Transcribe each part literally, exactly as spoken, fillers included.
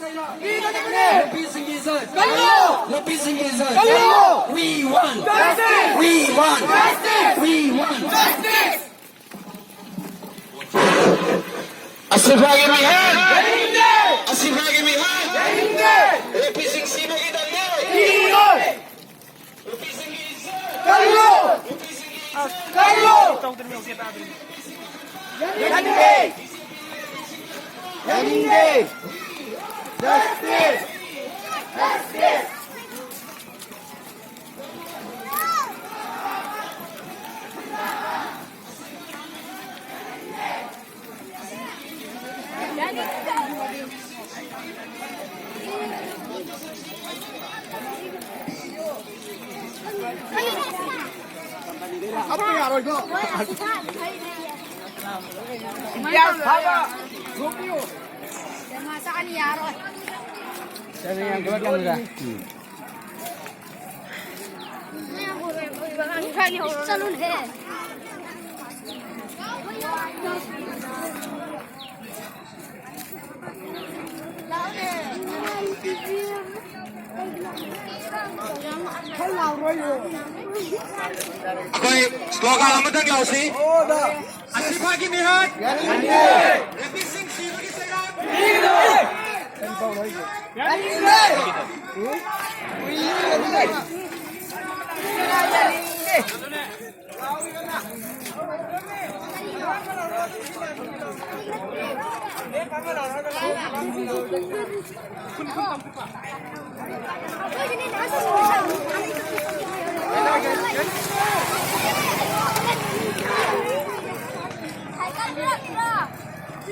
ꯅꯨꯄꯤꯁꯤꯡꯒꯤ ꯏꯖꯠ ꯀꯜꯂꯨ! ꯅꯨꯄꯤꯁꯤꯡꯒꯤ ꯏꯖꯠ ꯀꯜꯂꯨ! We want! Justice! We want! Justice! We want! Justice! ꯑꯁꯤꯐꯥꯒꯤ ꯃꯤꯍꯨꯠ! ꯑꯁꯤꯐꯥꯒꯤ ꯃꯤꯍꯨꯠ! ꯅꯨꯄꯤꯁꯤꯡ ꯁꯤꯕꯒꯤ ꯗꯟꯗꯤ! ꯅꯨꯄꯤꯁꯤꯡꯒꯤ ꯏꯖꯠ! ꯀꯜꯂꯨ! ꯀꯜꯂꯨ! ꯌꯥꯅꯤꯡꯗꯦ! ꯌꯥꯅꯤꯡꯗꯦ! Justice! Justice! ꯍꯥꯞꯄ ꯌꯥꯔꯣꯏꯀꯣ꯫ ꯏꯟꯗꯤꯌꯥ ꯐꯥꯕ ꯊꯣꯛꯄꯤꯌꯨ꯫ ꯃꯆꯥꯅꯤ ꯌꯥꯔꯣꯏ꯫ ꯆꯠꯂꯨꯅꯦ꯫ ꯑꯩꯈꯣꯏ ꯁ꯭ꯂꯣꯒꯥꯟ ꯑꯃꯇꯪ ꯂꯥꯎꯁꯤ꯫ ꯑꯁꯤꯐꯥꯒꯤ ꯃꯤꯍꯨꯠ! ꯅꯨꯄꯤꯁꯤꯡ ꯁꯤꯕꯒꯤ ꯆꯩꯔꯥꯛ!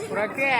ꯄꯨꯔꯛꯇꯦ꯫